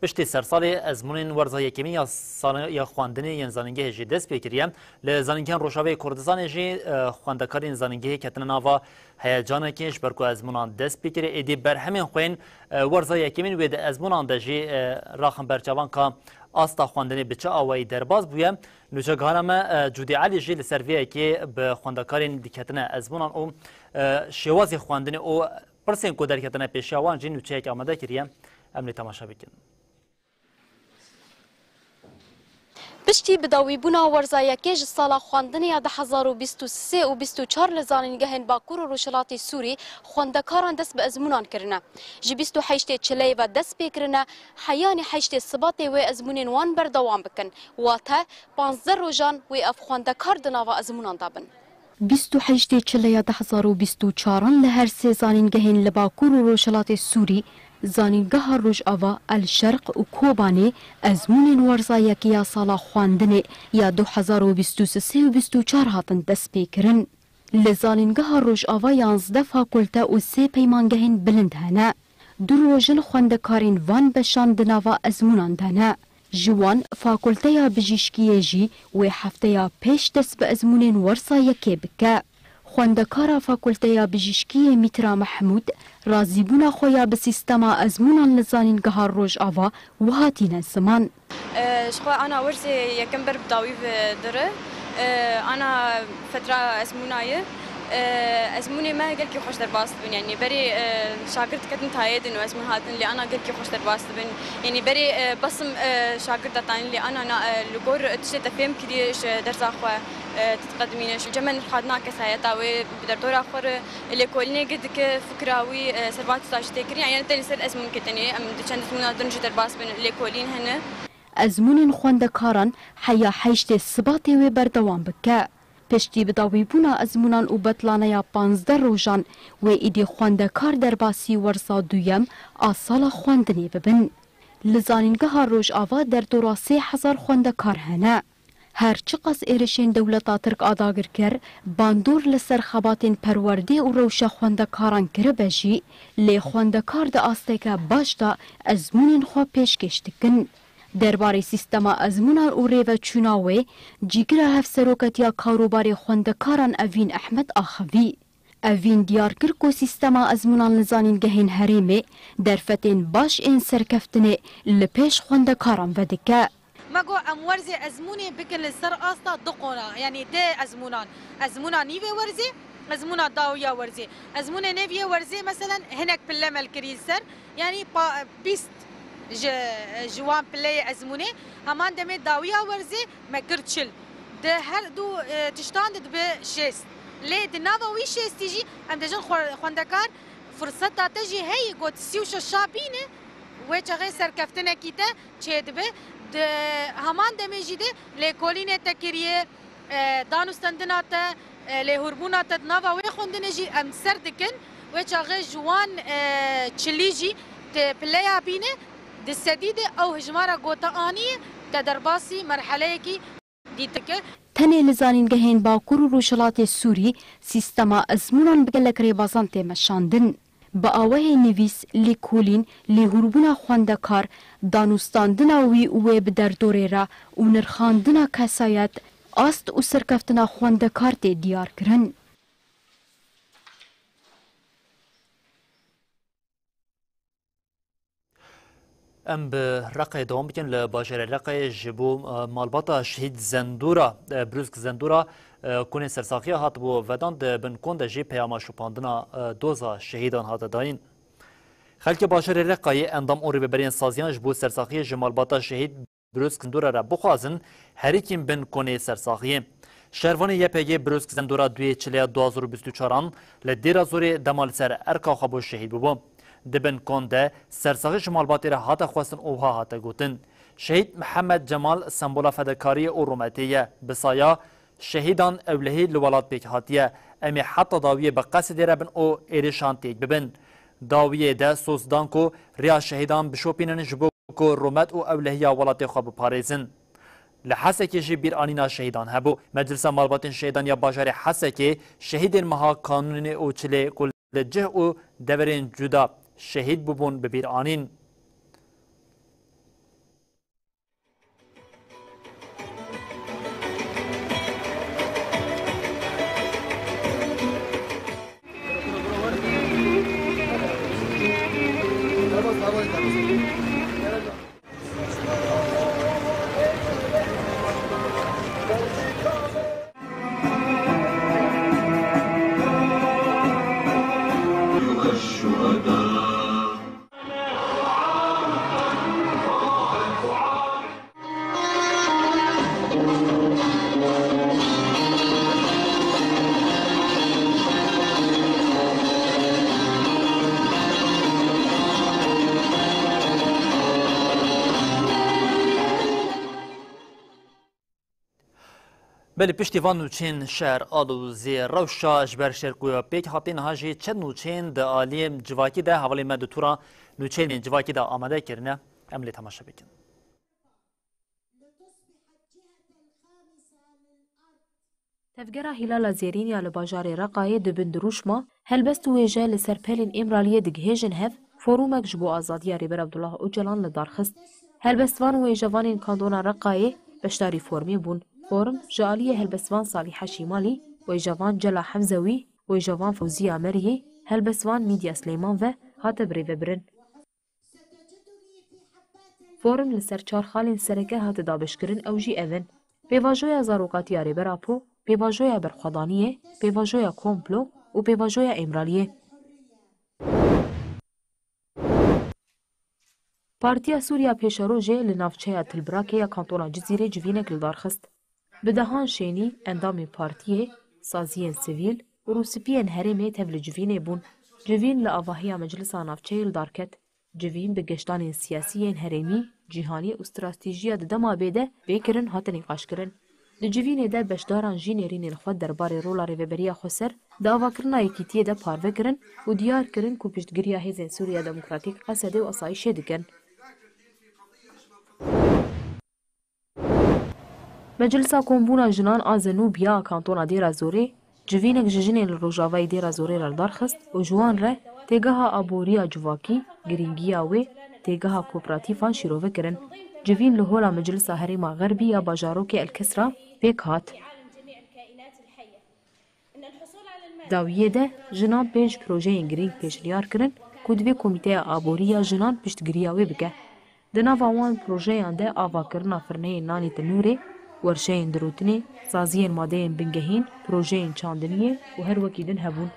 piştî sersalê ezmûnên werza yekemîn ya sal-, ya xwendinê yên zanîngehê jî dest pê kiriye. Li zanîngehên Rojavayê Kurdistanê jî, e, xwendekarên zanîngehê ketine nava heyecanekê, ji ber ku ezmûnan dest pê kiriye. Êdî berhemên xwe yên, e, werza yekemîn wê di ezmûnan de jî, e, raxin ber çavan ka asta xwendinê bi çi awayî derbas bûye. Nûçegihana me, e, Cûdî Elî jî li ser vê yekê bi xwendekarên diketine ezmûnan û, e, şêwazê xwendinê û pirsên ku derketine pêşiya wan jî nûçeyek amade kiriye. Em lê temaşe bikin. Piştî bidawîbûna werza yekê ji sala xwendinê ya du hezar û bîst û sê û bîst û çar li zanîngehên Bakur û Rojhilatê Sûrî xwendekaran dest bi ezmûnan kirine. Ji bîst û heştê Çileyê ve dest pê kirine, heyanî heştê Sibatê wê ezmûnên wan berdewam bikin. Wate, panzdeh rojan wê ev xwendekar di nava ezmûnan de bin. Bîst û heştê Çileya du hezar û bîst û çaran li her sê zanîngehên li Bakur û Rojhilatê Sûrî, Zanîngeha Rojava, El Şerq û Kobanê ezmûnên werza yekê ya sala xwendinê ya du hezar û bîst û sê û bîst û çar hatin destpêkirin. Li Zanîngeha Rojava yanzdeh fakulte û sê peymangehên bilind hene. Du roj in xwendekarên van beşan di nava ezmûnan de ne. Ji wan Fakulteya Bijîşkiyê jî wê hefteya pêş dest bi ezmûnên werza yekê bike. Xwendekara Fakulteya Bijîşkiyê Mîtra Mehmûd razîbûna xwe ya bi sîstema ezmûnan li Zanîngeha Rojava wiha tîne ziman. Ji xwe ana werzê yekem ber bi dawî ve dire. Ana fetra ezmûna ye. Ezmûnê me gelkî xweş derbas dibin. Yanî berê şagird diketin tayê din û ezmûn hatin lê ana gelkî xweş derbas dibin. Yanî berê besim şagird datanî lê ana na li gor tiştê te fêm kiriye ji dersa xwe diqedimîne. Ji cem me nirxandina kesayeta wê bi derdora xwe re lêkolînê gi dike fikra wî servan tuta jî tê kirin. Yanî ne tenê ser ezmûnkê tenê em di çend ezmûna din jî derbas bin lêkolîn hene. Ezmûnên xwendekaran heya heştê Sibatê wê berdewam bike. Piştî bidawîbûna ezmûnan û betlaneya panzdeh rojan wê êdî xwendekar derbasî werza duyem a sala xwendinê bibin. Li Zanîngeha Rojava derdora sê hezar xwendekar hene. Her çiqas êrişên dewleta Tirk a dagirker bandor li ser xebatên perwerdê û rewşa xwendekaran kiribe jî, lê xwendekar di asteke baş de ezmûnên xwe pêşkêş dikin. Derbarê sîstema ezmûnan û rêveçûna wê, cîgira Hevseroketiya Karûbarê Xwendekaran Evîn Ehmed axivî. Evîn diyar kir ku sîstema ezmûnan li zanîngehên herêmê derfetên baş ên serkeftinê li pêş xwendekaran vedike. Me got em werzê ezmûnê bikin li ser asta du qona, yanî dê ezmûnan. Ezmûna nîvê werzê, ezmûna dawiya werzê. Ezmûnê nêviyê werzê meselen hinek pille me li kirî li ser, yanî pa-, bîst Ji, ji wan pileyê ezmûnê heman demê dawiya werzê me kir çil. Di her du, e, tiştan de dibe şêst. Lê di nava wî şêstî jî em dibêjin xwe-, xwendekar firseta te jî heye ku tu sî û şeş a bîne, wê çaxê serkeftinekî te çêdibe. Di heman demê jî de lêkolînê te kiriye, e, danûstendina te, e, lêhûrbûna te di nava wê xwendinê jî em ser dikin. Wê çaxê ji wan, e, çilî jî tu pileya bîne, di sedî de ew hijmara ku te aniye, te derbasî merheleyekî dî dike. Tenê li zanîngehên Bakur û Rojhilatê Sûrî sîstema ezmûnan bi gelek rêbazan tê meşandin. Bi awayê nivîs, lêkolîn, lêhûrbûna xwendekar, danûstandina wî û wê bi derdorê re û nirxandina kesayet, ast û serkeftina xwendekar tê diyar kirin. Em bi Reqayê dewam bikin. Li bajarê Reqayê ji bo, e, malbata Şehîd Zendora, e, Brûsk Zendora, e, konê sersaxiya hatibû vedan, di bin kon de jî peyama şopandina, e, doza şehîdan hate dayîn. Xelkê bajarê Reqayê endam û rêveberiyên saziyan ji bo sersaxiyê ji malbata Şehîd Brûsk Zendora re bixwazin, herikîn bin konê sersaxiyê. Şervanê Y P G Brûsk Zendora duyê çileya du hazar û bîst û çaran li Dêra Zorê dema li ser erka xwe bû şehîd bûbû. Di bin kon de sersaxî ji malbatê re hate xwestin û wiha hate gotin, Şehîd Mihemed Cemal sembola fedekariyê û rûmetê ye. Bi saya şehîdan ewlehî li welat pêk hatiye. Em ê heta dawiyê bi qesedê re bin û êrişan têk bibin. Dawiyê de soz dan ku riya şehîdan bişopînin ji bo ku rûmet û ewlehiya welatê xwe biparêzin. Li Hesekê jî bîranîna şehîdan hebû. Meclisa Malbatên Şehîdan ya bajarê Hesekê şehîdên meha kanûnê û çilê ku li cih û deverên cuda şehîd bûbûn bi bîr anîn. Belê piştî van nûçeyên şer, alozî, rewşa ji ber şer ku pêk hatî niha jî çend nûçeyên di aliyê civakî de hevalên me di tura nûçeyên civakî de amade kirine. Em lê temaşe bikin. Tevgera Hîlala Zêrîn ya li bajarê Reqayê di bin dirûşma helbest û wêje li ser pelên Îmraliyê digihêjin hev, forumek ji bo azadiya Rêber Abdullah Ocalan li dar xist. Helbestvan û wêjevanên kantona Reqayê beşdarî formê bûn. Forum ji aliyê helbestvan Salîhe Şîmalî, wêjevan Cela Hemzewî, wêjevan Fewziya Meriyê, helbestvan Mîdya Silêman ve hate birêvebirin. Forum li ser çar xalên sereke hate dabeşkirin, ew jî ev in: pêvajoya zarokatiya Rêber Apo, pêvajoya berxwedaniyê, pêvajoya komplo û pêvajoya Îmraliyê. Partiya Sûriya Pêşerojê li navçeya Tilbirakê ya kantona Cizîrê civînek li dar xist. Bi dehan şênî endamên partiyê, saziyên sivîl û rûspiyên herêmê tev li civînê bûn. Civîn li avahiya Meclisa Navçeyê li dar ket. Civîn bi geştanên siyasî yên herêmî, cîhanî û stratejiya di dema bê de bê kirin hate nîqaşkirin. Di civînê de beşdaran jî nêrînên xwe derbarê rola Rêveberiya Xweser di avakirina yekîtiyê de parve kirin û diyar kirin ku piştgiriya Hêzên Sûriya Demokratîk, Qesedê û Asayîşê dikin. Meclisa Kombûna Jinan a Zenûbiya a Kantona Dêra Zorê civînek ji jinên li rojavayê Dêra Zorê re li dar xist û ji wan re têgeha aboriya civakî, girîngiya wê, têgeha kooperatîfan şîrove kirin. Civîn li Hola Meclisa Herêma Xerbî ya bajarokê El Kesra pêk hat. Dawiyê de jinan pênc projeyên girîng pêşniyar kirin ku divê Komîteya Aborî ya Jinan piştgiriya wê bike. Di nava wan projeyan de avakirina firneyên nanê tenûrê, werşeyên dirûtinê, saziyên madeyên bingehîn, projeyên çandiniyê û her wekî din hebûn.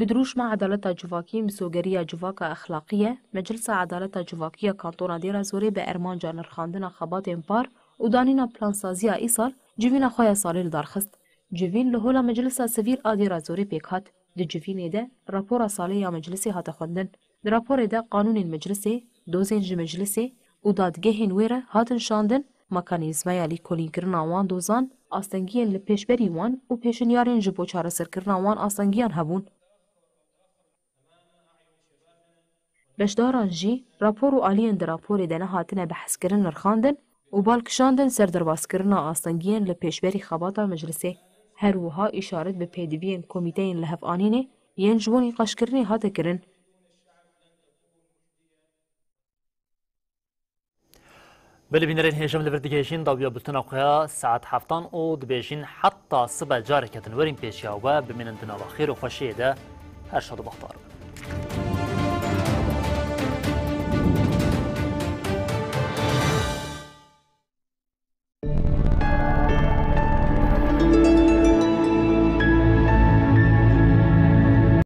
Bi dirûşma edaleta civakî, misogeriya civaka exlaqî ye, Meclisa Edaleta Civakî ya Kantona Dêra Zorê bi ermanca nirxandina xebatên par û danîna plansaziya îsal civîna xwe ya salê li dar xist. Civîn li Hola Meclisa Sivîl a Dêra Zorê pêk hat. Di civînê de rapora salê ya Meclisê hate xwendin. Di raporê de qanûnên Meclisê, dozên ji Meclisê û dadgehên wê re hatin şandin, mekanîzmaya lîkolînkirina wan dozan, astengiyên li pêşberî wan û pêşinyarên ji bo çareserkirina wan astengiyan hebûn. Beşdaran jî rapor û aliyên di raporê de nehatine behskirin nirxandin û bal kişandin ser derbazkirina astengiyên li pêşberî xebata Meclisê. Her wiha îşaret bi pêdiviyên komîteyên lihevanînê yên ji bo nîqaşkirinê hate kirin. Belê bînerên hêja, em li vir digihêjin dawiya bultena xwe ya saet heftan û dibêjin heta sibe careke din werin pêşiya we, bimînin di nava xêr û xweşiyê de. Her şad û bextewar bin.